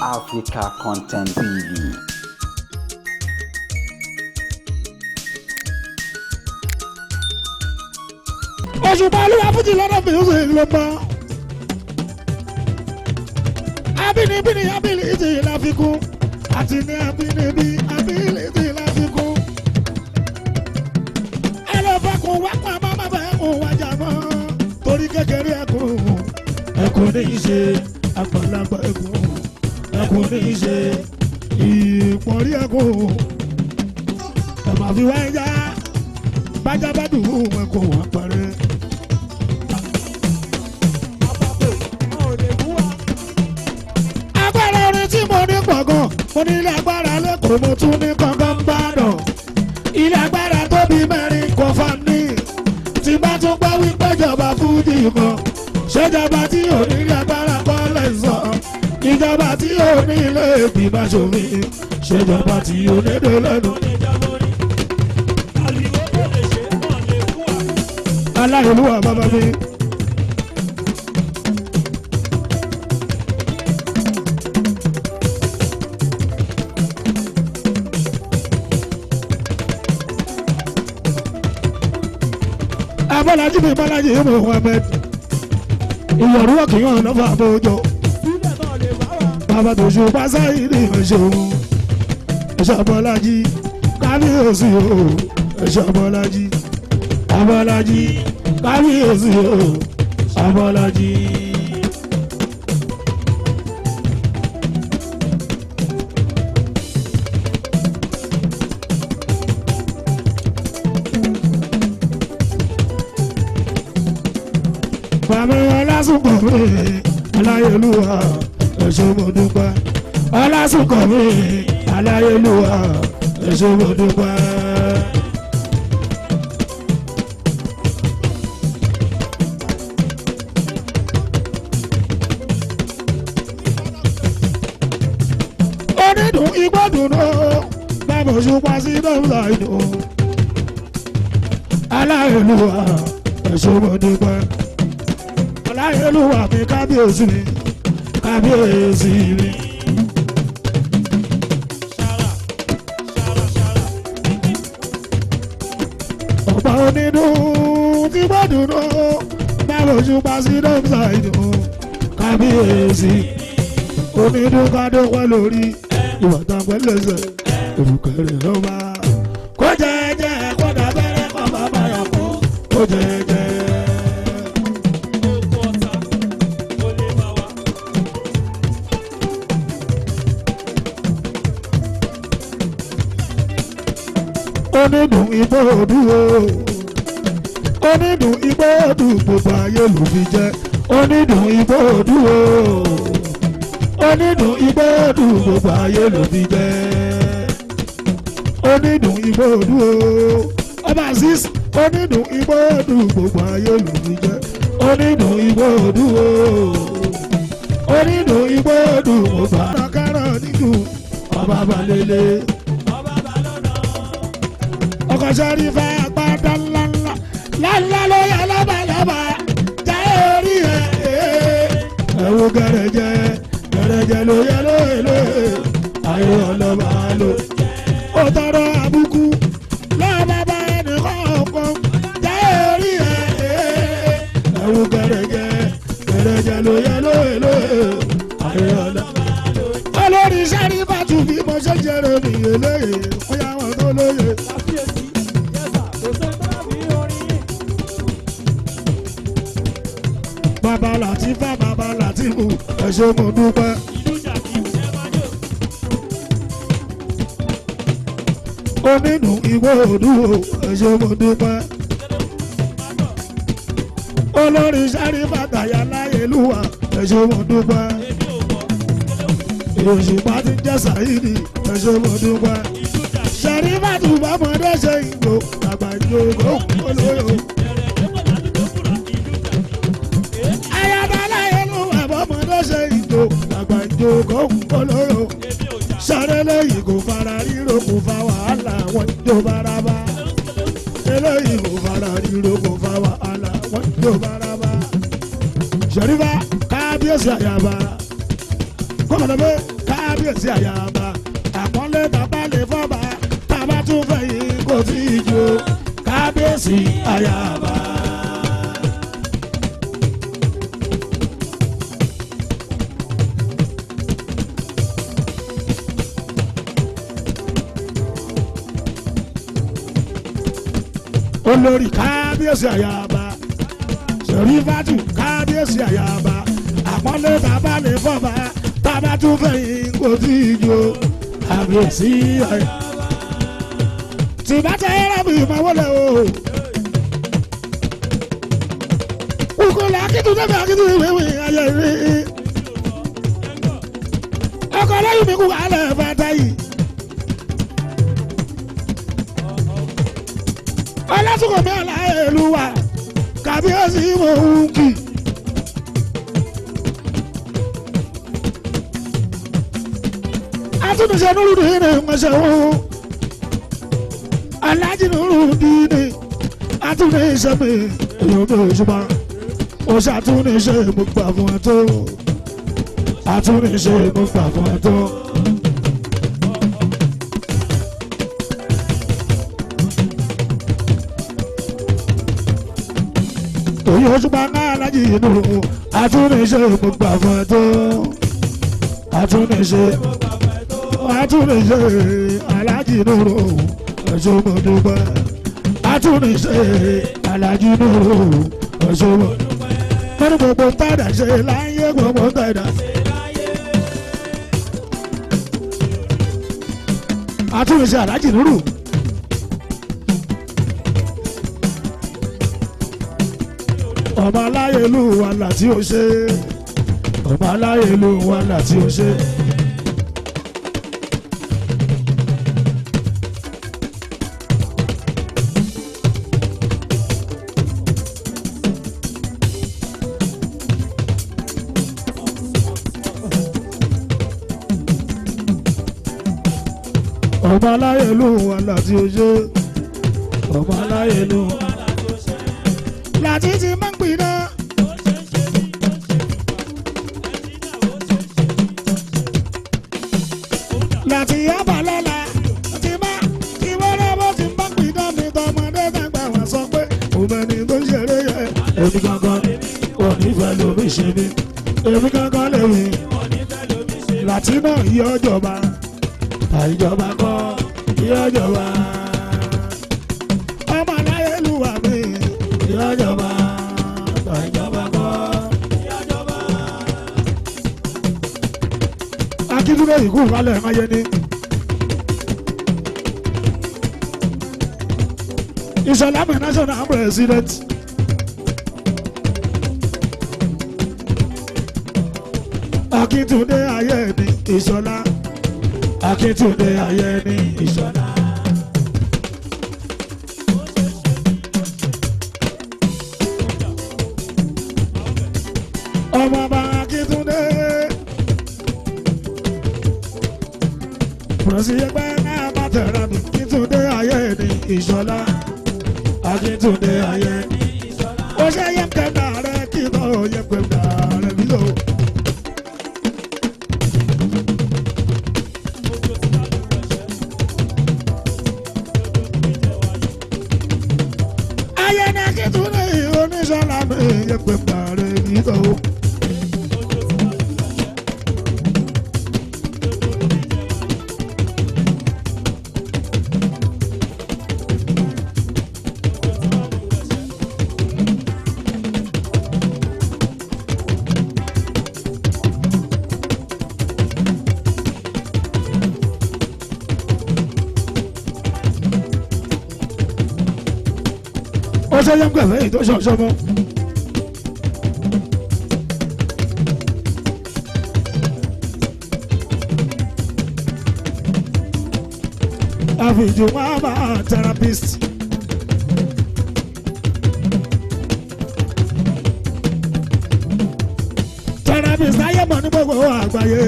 Africa Content TV. Òṣùpá olúwa fújì lọ́dọ̀ mi ó sì ló mọ́. Abínibí ni ability láfikún àti ní abínibí ability láfikún. Ẹ lọ fọkùn wá pa má má fẹ́ kún wájà mọ́ torí kékeré ẹkùn ẹkùn ní í ṣe àgbàlagbà ẹkùn ẹkùn ní í ṣe ìpọ̀rí ẹkùn ẹ̀ máa fi wá ẹja bájá bá dùn ún ẹkùn wọn parẹ́. Agbára orin tí mo ní pọ̀ gan, mo ní ilé agbára lẹ́kọ̀ọ́, mo tún ní kankan ń bàdàn. Ilé agbára tóbi mẹ́rin kò fà ní. Tí bá tún gbọ́ wípé ìjọba fújì kan, ṣèjọba tí ò ní ilé agbára kọ́ lẹ̀ sọ. Ìjọba tí ò ní ilé ìgbìmọ̀ aṣòfin, ṣèjọba tí ò ní dé lẹ́nu. Aláìlúwà bàbá mi. Abọ́lájí mi Bọ́lájí Muhammed. Ìyọ̀rú ọ̀kìyàn lọ́fà àbójọ. Bàbá tó ṣe bá sáyé ní ìṣòwò. Ẹ̀ṣọ́ Bọ́lájí kábíyèsí o. Ẹ̀ṣọ́ Bọ́lájí. Abọ́lájí kábíyèsí o. Abọ́lájí. Bàbá Ọlásùnkàn mi aláyélúwà ẹ̀ṣọ́ mo dúpẹ́. Ọlásùnkàn mi aláyélúwà ẹ̀ṣọ́ mo dúpẹ́. Onídùn igbódùn ó bàbá Òṣùpá sí dọ́là ìdùn. Aláyélúwà ẹ̀ṣọ́ mo dúpẹ́. Aláyélúwà mi kábíyèsí mi kábíyèsí mi. Ọba onídùn tí gbọ́dùn ó báwo ṣùpá sí dọ́kítà ìdùn kábíyèsí. Onídùn kádópẹ́ lórí ìwàtà pẹ́lẹ́sẹ̀ òrùkẹ́rẹ́ ọba. Kó jẹ́jẹ́ kó dàbẹ́rẹ́ kó bàbá yà kó kó jẹ́jẹ́. Onídùn igbó òdúró, onídùn igbó òdù gbogbo ayé ló fi jẹ. Onídùn igbó òdúró, onídùn igbó òdù gbogbo ayé ló fi jẹ. Onídùn igbó òdúró, ọba aziz, onídùn igbó òdù gbogbo ayé ló fi jẹ. Onídùn igbó òdúró, onídùn igbó òdù gbogbo ayé kárọ̀ nídùn ọba balẹ̀lẹ̀. Ọkọ̀ sọ́rí fẹ́ agbádá ńláńlá ńláńlá ló yẹ lọ́balọ́ba jẹ́ orí ẹ̀. Ẹ̀wù gẹ̀rẹ̀jẹ̀ gẹ̀rẹ̀jẹ̀ ló yẹ lóye lóye ayé ọlọ́ba ló. Ó tọrọ àbùkù lọ́bàbà ẹnìkan ọ̀kan jẹ́ orí ẹ̀. Ẹ̀wù gẹ̀rẹ̀jẹ̀ gẹ̀rẹ̀jẹ̀ ló yẹ lóye lóye ayé ọlọ́ba ló. Olórí sẹ́rí bàtú bí mo ṣe jẹrẹ mi eléyè ó yà wọ́n tó lóye. Bàbá Làtífà bàbá Làtífù ẹ ṣé mo dúpẹ́. Onínú ìwé òdúró ẹ ṣé mo dúpẹ́. Olórí sáré bàtàyà láyélúwà ẹ ṣé mo dúpẹ́. Òṣùpá ti jẹ́ Sàyídì ẹ ṣé mo dúpẹ́. Sẹ̀rí bàtú bàmọ́dé ṣe ìgbò àgbà ìjòkó olóyò. Ṣe ìjò àgbà ìjòkó olóró sáré lẹ́yìn kò fara ríro kò fa wàhálà wọn jó baraba. Eléyìí kò fara ríro kò fa wàhálà wọn jó baraba. Ṣẹ̀rífà kábíyèsí àyàbá kọ́mọ̀dé pé ká. kábíyèsí àyàbá àpọ́nlé tàbá lè fọ́ba tàbá tún fẹ́ yìí kò tí ì jó kábíyèsí àyàbá. Olórí kábíyèsí àyàbá Sẹ̀rífátù kábíyèsí àyàbá àpọ́nlé tàbá lè fọ́ba tàbá tún fẹ́ yìí kò tí ì jó kábíyèsí àyàbá. Tìbátẹ́ ẹ̀rọ mi máa wọlé o. Kúkúlẹ̀ akíntún tẹ́fẹ̀ akíntún ìwéwì ayé rí. Ọkọ̀ lẹ́yìn mi kú alẹ́ fata yìí. Ọlásùnkò mi àlá ìlú wa kàbíyèsí mò ń kì. Atúnṣe nínú ní ìmọ̀ṣẹ́ òun. Aláàjì nínú ní atúnṣe mi èyí ò ṣùgbọ́n ó ṣàtúnṣe mo gbà fún ẹ tó. Atúnṣe mo gbà fún ẹ tó. Òye òṣùpá náà aláàjì inú atúnṣe mo gbà fún ẹ tó. Atúnṣe atúnṣe aláàjì inú ẹ̀ṣọ́ mo dúpẹ́. Atúnṣe aláàjì inú ẹ̀ṣọ́ mo dúpẹ́. Mọ́nú gbogbo ń tàdà ṣe láyé gbogbo ń tàdà. Atúnṣe aláàjì nínú. Ọba aláyélúwà láti ó ṣe. Ọba aláyélúwà láti ó ṣe. Ọba aláyélúwà láti ó ṣe. Ọba aláyélúwà láti ti máa ń pè náà. Láti yábà lọ́la ti má ti wọ́rọ́ bó ti bá pè náà ní tọmọdé dàgbà wá sọ pé òun ẹni tó ń ṣeré yẹ. Èmi gangan ò ní fẹ́ lómi ṣe mí. Èmi gangan lèmi. Láti náà yọ jọba. Àìjọba kọ́ yọ jọba. Ọmọ aláyélúwà mi yọjọba àìjọba kọ́ yọjọba. Akíndúró ìkú balẹ̀ máyé ni. Ìṣọ̀lá mi national president. Akíntúndé ayé ni Ìṣọ̀lá. Akíntúndé ayé ni Ìṣọ̀lá. Ọmọ bá Akíntúndé. Pùrọ̀sì ẹgbẹ́ náà bá tẹ̀ra mi. Akíntúndé ayé ni Ìṣọ̀lá. Akíntúndé ayé ni Ìṣọ̀lá. Ó ṣe yẹ kẹ́ńdà rẹ kí ló yẹ kẹ́ńdà rẹ bí lò. Ayé ni Akíntúndé oníṣọ́lá mi yẹ kẹ́ńdà rẹ bí lò. Ó ṣe yẹn gbẹ̀fẹ́ yìí tó ṣọ̀ṣọ́ mọ́. Àfìjù máa máa therapist. Therapist ayé mọ̀ ní gbogbo àgbáyé.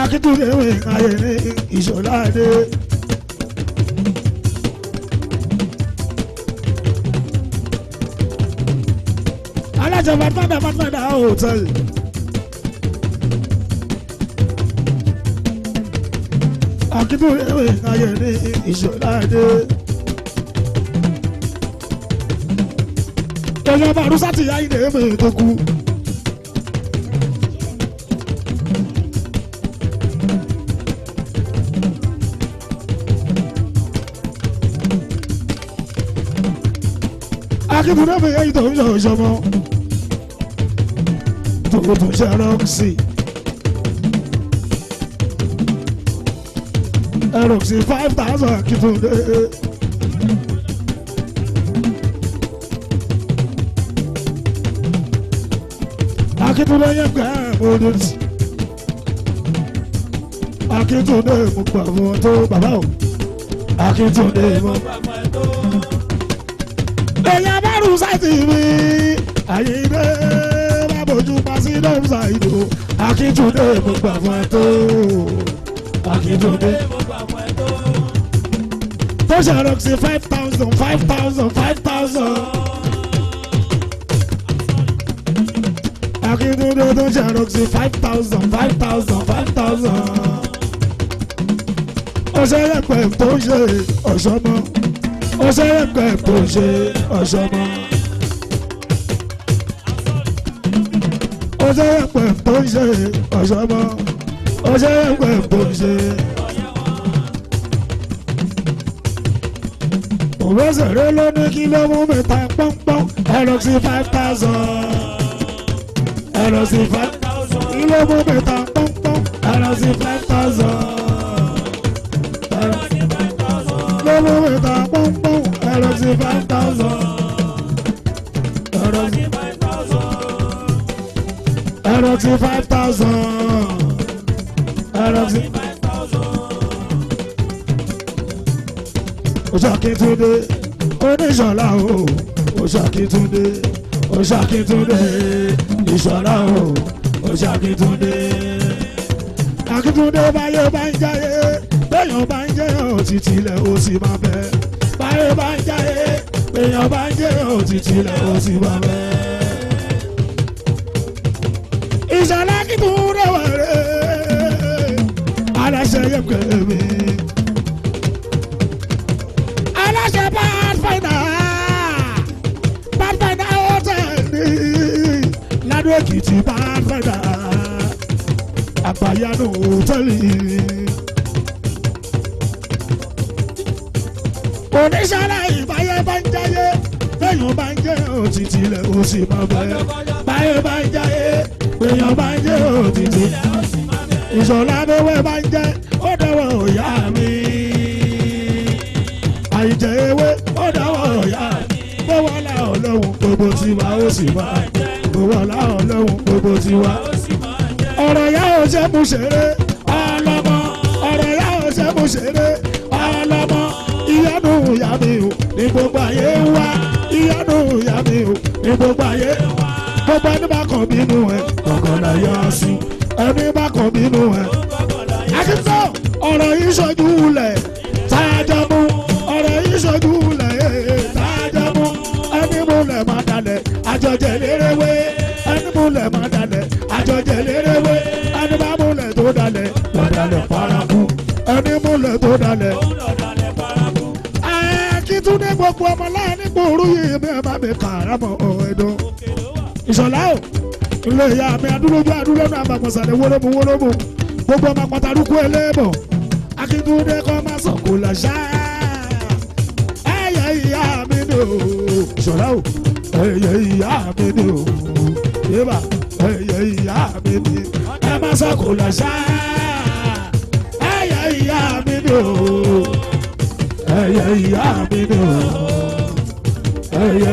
Akíntúndé wí ayé ní Ìṣọ̀lá dé. Alájọba Father Father Hotel. Akíntúndé ayé ní Ìṣọ̀lá dé. Èèyàn bàrúsà ti yá ilé mi tó kú. Akíntúndé mi èyí tó ń ṣe òṣọmọ. Tòkòtò ṣe rọ́ọ̀sì. Rọ́ọ̀sì 5,000 Akíntúndé. Akíntúndé yẹn gbẹ́ mọ́dọ́tì. Akíntúndé mo gbà fún ọ tó bàbá o. Akíntúndé mo gbà fún ẹ tó. Èèyàn bá rú sáìtì mi, Àyìndé bá bójú pa sí lóhùn ṣàìdò. Akíntúndé mo gbà fún ẹ tó. Akíntúndé mo gbà fún ẹ tó. Tó ṣe rọ́ọ̀sì 5,000 5,000 5,000. Akíntúndé tó ṣe rọ́ọ̀sì 5,000 5,000 5,000. Ọṣẹ yẹpẹ tó ń ṣe ọ̀ṣọ́mọ. Ọṣẹ yẹpẹ tó ń ṣe ọ̀ṣọ́mọ. Ọṣẹ yẹpẹ tó ń ṣe ọ̀ṣọ́mọ. Ọṣẹ yẹpẹ tó ń ṣe. Òwúrọ̀sẹ̀rẹ̀ ló ní kí ló mú mi ta pọ́npọ́n. Ẹ lọ sí 5,000. Ẹ lọ sí 5,000. Kí ló mú mi ta pọ́npọ́n? Ẹ lọ sí 5,000. Ló mú mi ta pọ́npọ́n. Ẹ lọ sí 5,000. Ẹ lọ sí 5,000. Ẹ lọ sí 5,000. Ẹ lọ sí 5,000. Oṣàkíntúndé oníṣọ̀lá o. Oṣàkíntúndé Oṣàkíntúndé ìṣọ̀lá o. Oṣàkíntúndé. Akíntúndé báyé bá ń jáyé béèyàn bá ń jẹ́ òtítì ilẹ̀ ó sì máa bẹ́. Báyé bá ń jáyé béèyàn bá ń jẹ́ òtítì ilẹ̀ ó sì máa bẹ́. Ìṣọ̀lá Akíntúndé wà rẹ̀ aláṣẹ yẹ̀kẹ́ mi. Aláṣẹ Pathfinder Pathfinder hotel ní Ládó Èkìtì Pathfinder àgbàyanu hòtẹ́ẹ̀lì. Oníṣẹ́lá ìbáyé bá ń jáyé béèyàn bá ń jẹ́ òtítì ilẹ̀ ó sì máa bẹ̀. Báyé bá ń jáyé béèyàn bá ń jẹ́ òtítì. Ìṣọ̀lá abẹ́wẹ́ bá ń jẹ́ ó dọ̀wọ́ ìyá mi. Àìjẹ ewé ó dọ̀wọ́ ìyá mi. Gbówó ọlá Ọlọ́run gbogbo tiwa ó sì máa jẹ́. Gbówó ọlá Ọlọ́run gbogbo tiwa. Ọ̀rọ̀ yá ò ṣe mú ṣeré ọlọ́mọ. Ọ̀rọ̀ yá ò ṣe mú ṣeré ọlọ́mọ. Ìyanu ìyá mi ò ní gbogbo ayé ń wá. Ìyanu ìyá mi ò ní gbogbo ayé ń wá. Gbogbo ẹni bá kàn bínú ẹ̀ kọ̀ọ̀kan là yọ sí. Ẹni bá kàn bínú ẹ̀. Akíntó ọ̀rọ̀ yìí ṣojú lẹ̀ tájọ́ mú. Ọ̀rọ̀ yìí ṣojú lẹ̀ tájọ́ mú. Ẹni múlẹ̀ máa dalẹ̀ àjọjẹ lérewé. Ẹni múlẹ̀ máa dalẹ̀ àjọjẹ lérewé. Ẹni bá múlẹ̀ tó dalẹ̀ lọ́dalẹ̀ paraku. Ẹni múlẹ̀ tó dalẹ̀. Akíntúndé gbogbo ọmọ láàrin gbòòrò yìí mi ẹ̀ bá mi kàrámọ̀ ẹ̀dùn. Ìṣọ̀lá o ilé ìyá mi adúlójú adúlọ́nà àbàmọ̀sàlẹ̀ wórómù wórómù gbogbo ọmọ pàtàkùn ẹlẹ́bọ̀ Akíntúndé kọ́ máa sọ kò lọ́ṣà ẹ̀yẹ ìyá mi ni o. Ìṣọ̀lá o ẹ̀yẹ ìyá mi ni o. Yébà ẹ̀yẹ ìyá mi ni ẹ má sọ kò lọ́ṣà ẹ̀yẹ ìyá mi ni o. Ẹ̀yẹ ìyá mi ni o. Ẹ̀yẹ.